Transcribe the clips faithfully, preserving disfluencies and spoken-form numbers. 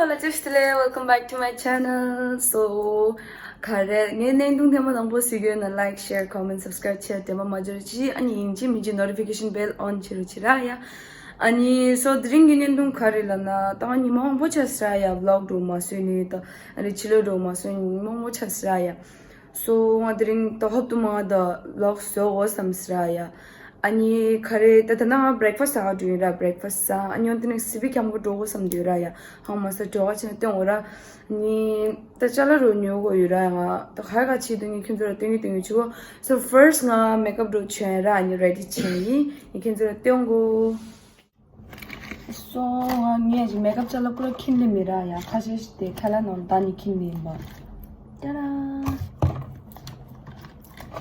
Hello, just today, welcome back to my channel. So, ག་རེ། ངའི་བརྙན་ཐུང་ཐེངས་མ་དང་པོ་གཟིགས་ཡོད་ན་like, share, comment, subscribe བྱས་དྲན་པ་མ་འབྱོར་ཅིག་ཨ་ནི་ཡིན་གཅིག་མིན་གཅིག་notification bell on བྱེད་རོགས་བྱེད་ར་ཡ། ཨ་ནི་so དེ་རིང་གི་བརྙན་ཐུང་ག་རེ་ལབ་ན་ད་ང་ཉི་མ་མང་པོ་ཆགས་སི་ར་ཡ་vlog འགྲོ་མ་སོན་ནི་ད་ཨ་ནི་ཕྱི་ལོགས་འགྲོ་མ་སོན་ཉི་མ་མང་པོ་ཆགས་སི་ར་ཡ། སོ་ང་དེ་རིང་ད་ཧོབ་ཏུ་མ་ད་vlog བཟོ་དགོས་བསམ་སི་ར་ཡ། ཨ་ནི་ག་རེ་ད་ད་ན་ང་breakfast ཟ་ག་འགྲོ་ཡིན་ར། breakfast ཟ། ཨ་ནི་འོན་ཏེ་ནི་སི་པི་འཁྱམ་ག་འགྲོ་དགོས་བསམ་འདུག་ར་ཡ། ཧང་མ་ས་འགྲོ་ག་ཕྱིན་ན་སྟོན་འོ་ར། ཨ་ནི་ད་ཅ་ལག་རུ་ཉོ་དགོས་ཡོད་ར་ཡ། ང་ད་ག་ག་ཆེད་དུ་ངས་ཁྱོད་ཚོ་ལ་སྟོན་གི་སྟོན་གི་ཆུ་གོ། So first ང་makeup རུ་བྱོན་ར། ཨ་ནི་ready བྱས་ཡིན། ངས་ཁྱོད་ཚོ་ལ་སྟོན་གོ། སོ་ང་ངས་ཀྱི་makeup ཅ་ལག་པུ་ར་ཁྱིམ་ནས་མི་རག་ཡ། ཁ་ཤས་ཤིག་དེ་ཁ་ལ་ནང་ད་ནི་ཁྱིམ་ནས་ཡིན་པ། ཏ་ར།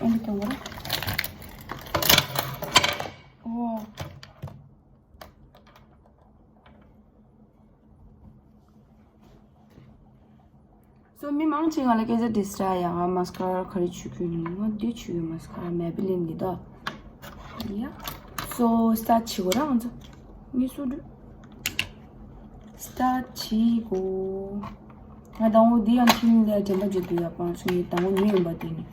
ཨེ་འདི་གང་བ་ར། ཨོ། སོ་མི་མང་ཆེ་ང་ལ་སྐད་ཆ་དྲིས་ར་ཡ། ང་mascara ག་རེ་བྱུག་གི་ཡིན། ང་འདི་བྱུག་ཡོད། mascara Maybelline གི་ད། ཡ། སོ་start བྱེད་དགོས་ར་ང་ཚོ། ངས་སུ་འགྲོ། start བྱེད་དགོས། ང་དང་པོ་འདི་ཡང་ཁྱིམ་ལ་དྲན་པ་བརྗོད་དུ་ཡ་པང་སུ་ངས་དང་པོ་ཉོས་ཡིན་པ་དེ་ནི།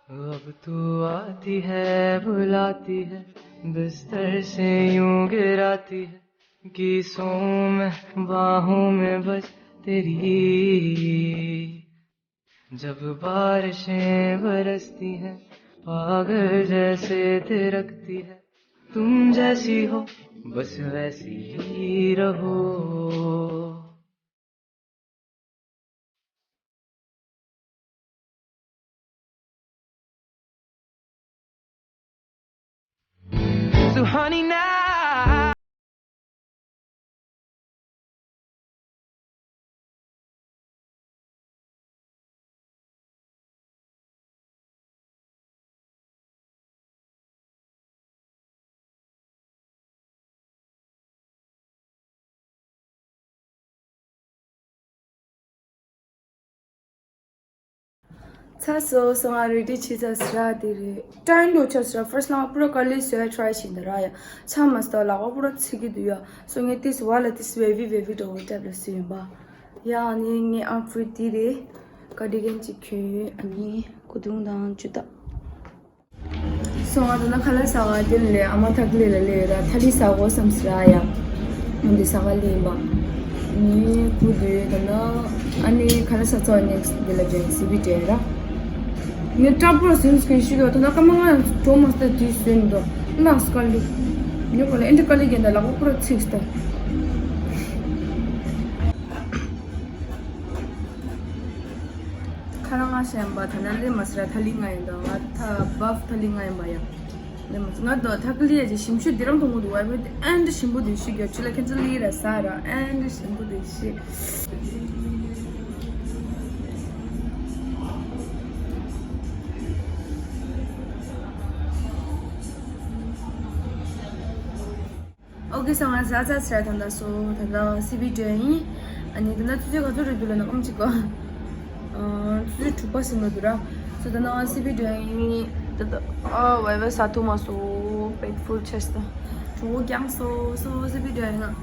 अब तू आती है, बुलाती है, बिस्तर से यूं गिराती है, कि सोऊं मैं बाहों में बस तेरी। जब बारिशें बरसती हैं, पागल जैसे थिरकती है, तुम जैसी हो, बस वैसी ही रहो। So honey now. ཚ་སོ་སོ་ང་ready བྱས་ཚར་སི་ར། དེ་རེད། time འགྲོ་ཆགས་སི་ར། first ལ་ང་པུ་ར་ཀ་ལི་བཟོས་try བྱས་འདི་ར་ཡ། ཆ་མ་སྟོ་ལག་པ་པུ་ར་ཚིག་གི་འདུག་ཡ། སོ་ངས་ཏིས་བ་ལ་ཏིས་wavy wavy འགྲོ་བའི་type ལ་བཟོས་ཡིན་པ། ཡ་ཨ་ནི་ངའི་outfit དེ་རེད། cardigan གཅིག་གྱོན་ཡོད། ཨ་ནི་སྐུ་གདུང་དང་ཅུ་ད། སོང་ང་ད་ན་ཁ་ལག་ཟ་བ་དེ་ལས་ཨ་མ་ཐག་ལི་ལ་ལས་ར་ཐ་ལི་ཟ་གོ་བསམ་སི་ར་ཡ། ང་འདི་ཟ་ག་ལི་ཡིན་པ། ནི་ཁུ་དུ་ད་ན་ཨ་ནི་ཁ་ལག་ཟ་ཚོ་next འདི་ལ་ཇན་སི་བི་ཏྲེ་ར། ནི་ཏྲ་པུ་ར་སུན་སི་ཀི་ཤི་ག་ད་ན་ཀ་མ་ང་གྲོ་མ་སྟ་དུས་སུན་དོ་ལ་སི་ཀ་ལི། ཉོ་ག་ལ་ཨེ་འདི་ཀ་ལི་གན་ད་ལ་ཁོ་པུ་ར་ཚིག་སྟ། ཁ་ལ་ང་ཤན་པ་ཐ་ན་ལེ་མ་སི་ར་ཐ་ལི་ང་ཡིན་དང་ང་ཐ་བབ་ཐ་ལི་ང་ཡིན་པ་ཡ། ལེ་མ་སི་ང་དོ་ཐ་ཀི་ལི་ཡ་ཅི་ཞིམ་ཤུ་དི་རང་དུ་ངུ་དུ་བ་བེ་ཨན་དི་ཞིམ་པོ་དུ་ཤི་གྱོ་ཆི་ལ་ཁན་ཚ་ལི་ར་ས་ར་ཨན་དི་ཞིམ་པོ་དུ་ཤི། ཨོ་ཁེ་སོང་ང་ཟ་ཚ་ཚ་ད་ལྟ་སོ་ད་ལྟ་སི་བི་འགྲོ་ཡིན། ཨ་ནི་ད་ལྟ་ཆུ་ཚོད་ག་ཚོད་རེད་འདུག་ལབ་ན་ཨོམ་ཅིག་གོ་ཆུ་ཚོད་དྲུག་པ་ཟིན་པ་འདུག་ར། སོ་ད་ལྟ་ང་སི་བི་འགྲོ་ཡིན། ད་ལྟ་ཨ་བའི་བའི་ཟ་ཐུབ་མ་སོང་། པེག་ཕུལ་ཆེ་སོང་། གྲོད་ཁོག་རྒྱགས་སོང་། སོ་སི་བི་འགྲོ་ཡིན་ང་།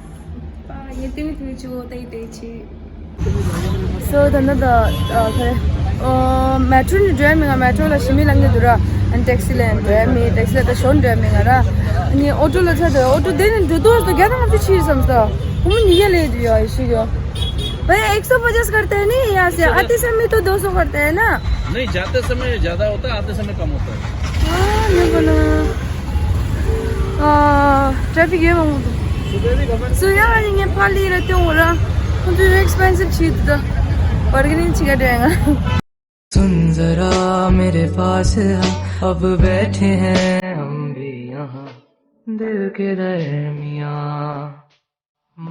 པ་ངས་ལྟད་མོ་ལྟད་མོ་ཆུ་ཚོད་ཏེ་ཏེ་ཆི། སོ་ད་ནི་ད་ཨ་ཁེ་ཨོ་མེ་ཊྲོ་ནས་འགྲོ་ཡ་མི་ང་མེ་ཊྲོ་ལ་ཞི་མི་ལང་གི་འདུག་ར། ཨ་ནི་ཊེག་སི་ལ་ཡང་འགྲོ་ཡ་མི། ཊེག་སི་ལ་ད་ཞོར་འགྲོ་ཡ་མི་ང་ར། ཨ་ནི་ཨོ་ཊོ་ལ་ཚ་དུ་ཨོ་ཊོ་དེ་ནས་འགྲོ་དུས་སུ་བརྒྱ་དང་ལྔ་བཅུ་ཕྱིན་སོང་ས། ཁོ་མོ་ཉིས་བརྒྱ་ལས་འདུག་ཡ་ཡི་ཤི་ཡོ། भैया एक सौ पचास करते हैं नहीं यहाँ से आते समय तो दो सौ करते हैं ना। नहीं, जाते समय ज्यादा होता है, आते समय कम होता है। ཨ་ནི་པ་ན། ཨ་ཊ་རེ་ཕིག་ཡོད་མང་པོ་འདུག་སུ་ཡང་ཨ་ནི་ངས་ཕ་ལི་ར་སྟོན་འོ་ར། ཁོང་ཚོས་ཨེག་སི་པེན་སིབ་བྱེད་འདུག་བར་གི་རིང་ཅིག་ག་འགྲོ་ཡ་ང་། सुन जरा मेरे पास आ, अब बैठे हैं हम भी यहाँ दिल के दरमियाँ।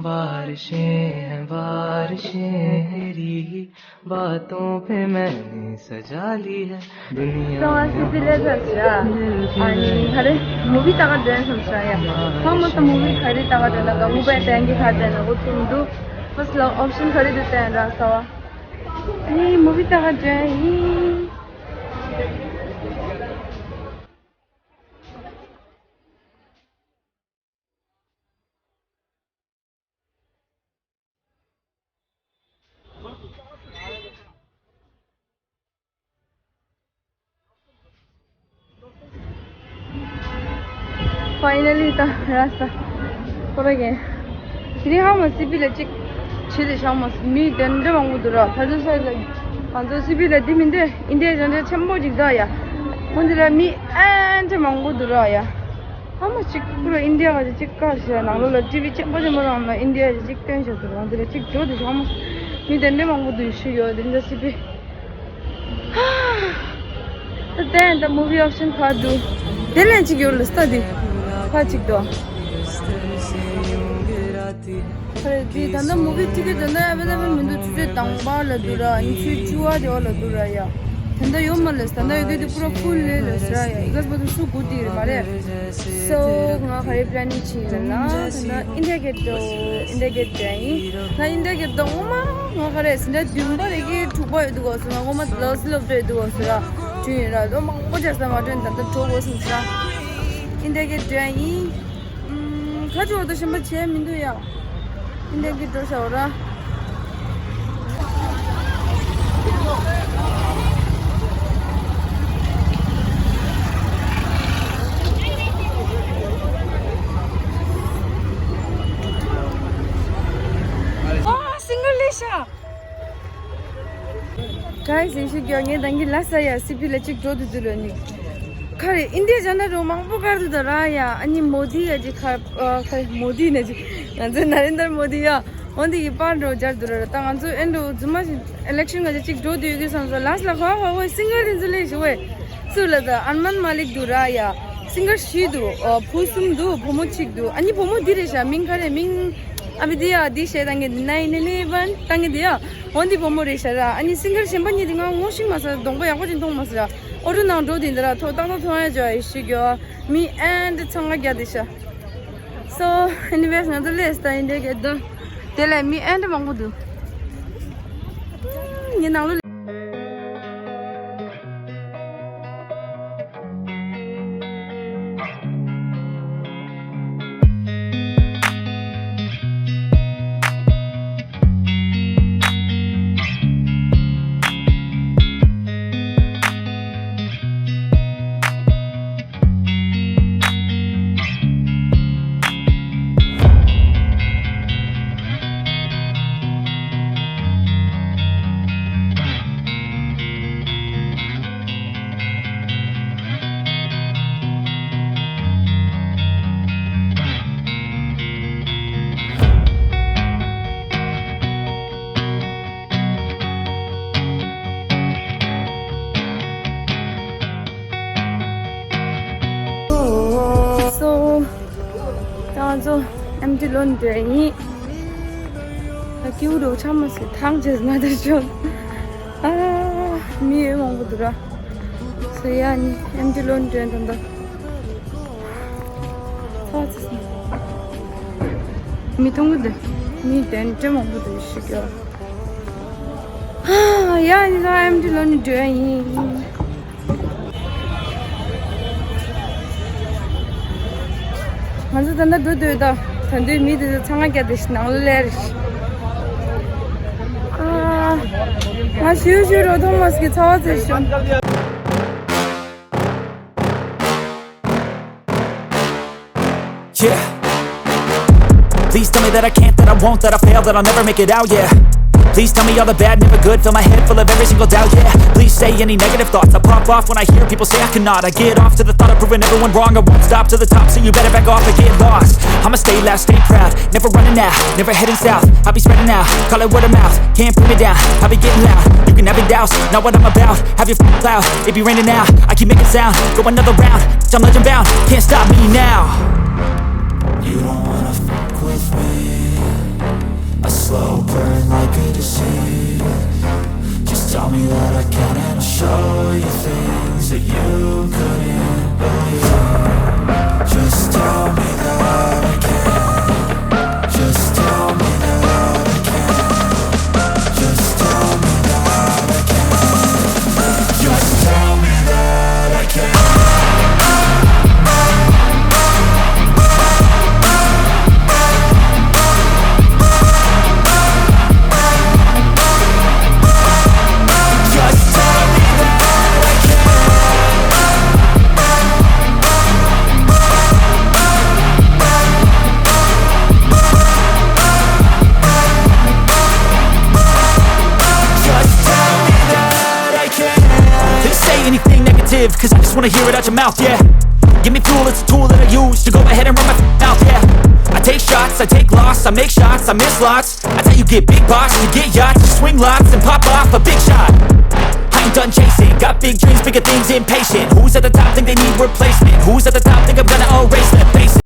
बारिशें हैं बारिशें, तेरी बातों पे मैंने सजा ली है दुनिया। ང་སི་པི་ལ་ཚ་ཤ། ཨ་ནི་ག་རེ་མུ་བི་ལྟ་ག་འགྲོ་ཡིན་བསམ་ཤ་ཡ། ཧ་མ་ས་མུ་བི་ག་རེ་ལྟ་ག་འགྲོ་ན་ག་མུ་བའི་ཏན་གི་ག་འགྲོ་ན་འོ་ཚུམ་འདུག་ཕར་སི་ལ་ཨོབ་ཤན་ག་རེ་འདུག་ཏན་ར་ས་བ། ཨ་ནི་མུ་བི་ལྟ་ག་འགྲོ་ཡིན། ཕའི་ནལ་ལི་ད་ར་ས་ཁོ་ར་གན། དེ་རིང་ཧ་མ་སི་པི་ལ་གཅིག་བྱེད་དེ་ཤག་མ་མི་དེ་འདྲ་མང་པོ་འདུག་ར། ཕ་ཚོ་ས་ལ་ང་ཚོ་སི་པི་ལ་འདི་མི་འདི་ཨིན་ཌི་ཡ་འདྲ་འདྲ་ཆེན་པོ་ཅིག་འདུག་ཡ། ཁོང་འདི་ལ་མི་ཨེ་འདྲ་མང་པོ་འདུག་ར་ཡ། ཧ་མ་གཅིག་པུ་ར་ཨིན་ཌི་ཡ་ག་ཅིག་གཅིག་ག་ཞིག་ནང་ལོགས་ལ་ཊི་བི་ཆེན་པོ་ཆེན་པོ་ནང་ལ་ཨིན་ཌི་ཡ་གཅིག་སྟོན་བཞག་འདུག་ང་འདི་ལ་གཅིག་འགྲོ་འདུག་ཧ་མ་མི་དེ་འདྲ་མང་པོ་འདུག་ཤི་ཡོད་དེ་འདྲ་སི་པི། ད་ལྟ་ད་ལྟ་མུ་བི་ཨོབ་ཤན་ག་འདུག་དེ་ལན་གཅིག་ཡོད་ལ་སྟ་དེ་ག་གཅིག་འདུག་ཁ་རེ་དེ་ད་ལྟ་མུ་བི་ཊི་ཀེ་ཊི་ད་ལྟ་ཨེ་ཝེ་ལེ་བལ་མི་འདུག་ཆུ་ཚོད་དང་པ་ལ་འདུག་ར། ཉི་ཤུ་བཅུ་བ་དེ་བ་ལ་འདུག་ར་ཡ། ད་ལྟ་ཡོད་མ་ལ་ད་ལྟ་ཡོད་གི་དེ་པུ་ར་ཕུལ་ལེ་ལ་ཟེར་ཡ། ཨི་ག་སི་པ་དུ་སུ་གུ་དེ་རེད་མ་རེད། སོ་ང་ག་རེ་པི་ལེ་ནིང་བྱེད་ཡིན་ལབ་ན་ད་ལྟ་ཨིན་ཌི་ཡ་གེ་ཊི་འགྲོ། ཨིན་ཌི་ཡ་གེ་ཊི་འགྲོ་ཡིན། ང་ཨིན་ཌི་ཡ་གེ་ཊི་ད་ངོ་མ་ང་ག་རེ་ཟིན་ད་བདུན་པ་རེ་གི་དྲུག་པ་ཡོད་དུ་གོ་སོང་། ང་ངོ་མ་ལོ་སི་ལོབ་འགྲོ་ཡོད་དུ་གོ་སོང་ར། དུས་ཡིན་ར་ལོ་མང་པོ་བྱས་ས་མ་འགྲོ་ཡིན། ད་ལྟ་འགྲོ་དགོས་སོང་ཟེར་ར། ཨིན་ཌི་ཡ་གེ་ཊི་འགྲོ་ཡིན། ཁ་ཅིག་འོ་ད་གཞན་པ་བྱས་མི་འདུག་ཡ། ཨིན་ཌི་ཡ་གེ་ཊི་འགྲོ་ཤག་འོ་ར། ཨ་སིང་གལ་ལས་ཤག་ག་རེ་ཟེར་ཞིག་ཡོད། ངས་ད་གིན་ལ་ས་ཡ་སི་པི་ལ་གཅིག་འགྲོ་དུས་དུས་ལོ་ནི། ག་རེ་ཨིན་ཌི་ཡ་ཇན་ཌར་འགྲོ་མང་པོ་དཀར་དུ་ད་ར་ཡ། ཨ་ནི་མོ་དི་ཡ་ཅིག་ག་རེ་མོ་དི་ན་ཅིག་ང་ཚོའི་ན་རེན་དར་མོ་དི་ཡ། འོན་ཏེ་ཡི་པར་འགྲོ་སྦྱར་དུ་ར་ར། ད་ང་ཚོ་ཨེ་འགྲོ་རྫུན་མ་ཞིག་ཨི་ལེག་ཤན་ག་ཅིག་འགྲོ་དུས་ཡོད་གི་བསམ་སོང་། ལ་ས་ལ་ཧ་ཧ་ཧོ་སིང་གལ་རིན་ཚུལ་ལས་ཞུ་བས། སུ་ལ་ད་ཨན་མན་མ་ལིག་དུ་ར་ཡ། སིང་གལ་བཞི་འདུག་ཨ་བུ་གསུམ་འདུག་བུ་མོ་གཅིག་འདུག་ཨ་ནི་བུ་མོ་འདི་རེད་ཤག་མིང་ག་རེ་མིང་། ཨ་བི་དི་ཡ་འདི་བཤད་བཏང་གི་འདི་ནའི་ནི་ནི་བན་བཏང་གི་འདི་ཡ། འོན་ཏེ་བུ་མོ་རེད་ཤག་ར། ཨ་ནི་སིང་གལ་གཞན་པ་གཉིས་འདི་ང་ངོ་ཤེས་མ་སོང་། གདོང་པ་ཡག་པོ་ཅིག་མཐོང་མ་སོང་ར། ཨོ་ཊོ་ནང་འགྲོ་དེ་འདི་ར་ཐོ་ཏག་ཏག་མཐོང་ཡ་ཅོ་ཨི་ཤི་གྱོ། མི་ཨན་འདི་ཚང་ག་རྒྱ་དེ་ཤག So, anyways, ང་ཚོ་སླེབས་ད་ཨིན་ཌི་ཡ་གེ་ཊི་དང་། དེ་ལས་མི་ཨན་འདྲ་མང་པོ་འདུག་ངའི་ནང་ལོགས། So, ད་ང་ཚོ་ཨེམ་ཊི་ལོན་འགྲོ་ཡིན། ད་ཀེའུ་རོ་ཆ་མ་སི་ཐང་ཅེས་ན་ད་ཤོད། ཨ་མི་ཡོད་མང་པོ་འདུག་ར། སོ་ཡ་ནི་ཨེམ་ཊི་ལོན་འགྲོ་ཡིན་ད་ད། ཚ་ཚ་སི། མི་མཐོང་གི་འདུག་མི་དེ་འདྲ་མང་པོ་འདུག་ཤི་གི་ཡ། ཡིན་ན་ཨེམ་ཌི་ལོ་ནི་འགྲོ་ཡ་ཡིན། ང་ཚོ་ད་ལྟ་འགྲོ་འདོད་ད། ད་འདོད་མི་དེ་ཚོ་ཚང་མ་བརྒྱབ་བསྡད་ཤག་ནང་ལ་སླེབས་རེད་ཤག་ཨ། ང་ཞུ་ཞུ་རོ་ཐོ་མཱས་ཀྱི་ཚ་བ་ཚེ་ཤོ། Yeah. Please tell me that I can't, that I won't, that I fail, that I'll never make it out, yeah. Please tell me all the bad, never good, fill my head full of every single doubt, yeah. Please say any negative thoughts, I pop off when I hear people say I cannot. I get off to the thought of proving everyone wrong, I won't stop to the top, so you better back off and get lost. I'ma stay loud, stay proud, never running out, never heading south. I'll be spreading out, call it word of mouth, can't put me down. I'll be getting loud, you can have it douse, not what I'm about. Have your f- cloud, it be raining now. I keep making sound, go another round. Bitch, I'm legend bound, can't stop me now. You don't wanna fuck with me. A slow burn like a disease. Just tell me that I can and I'll show you things that you couldn't believe. Just tell me that I can. Just tell me that I can. Just tell me that I can. Just tell me that I can. Just tell me that I can. Just tell me that I can. They say anything negative, cause I just wanna hear it out your mouth, yeah. Give me fuel, it's a tool that I use to go ahead and run my f- mouth, yeah. I take shots, I take loss, I make shots, I miss lots. That's how you get big boss, you get yachts, you swing lots and pop off a big shot. I ain't done chasing, got big dreams, bigger things, impatient. Who's at the top think they need replacement? Who's at the top think I'm gonna erase the basics?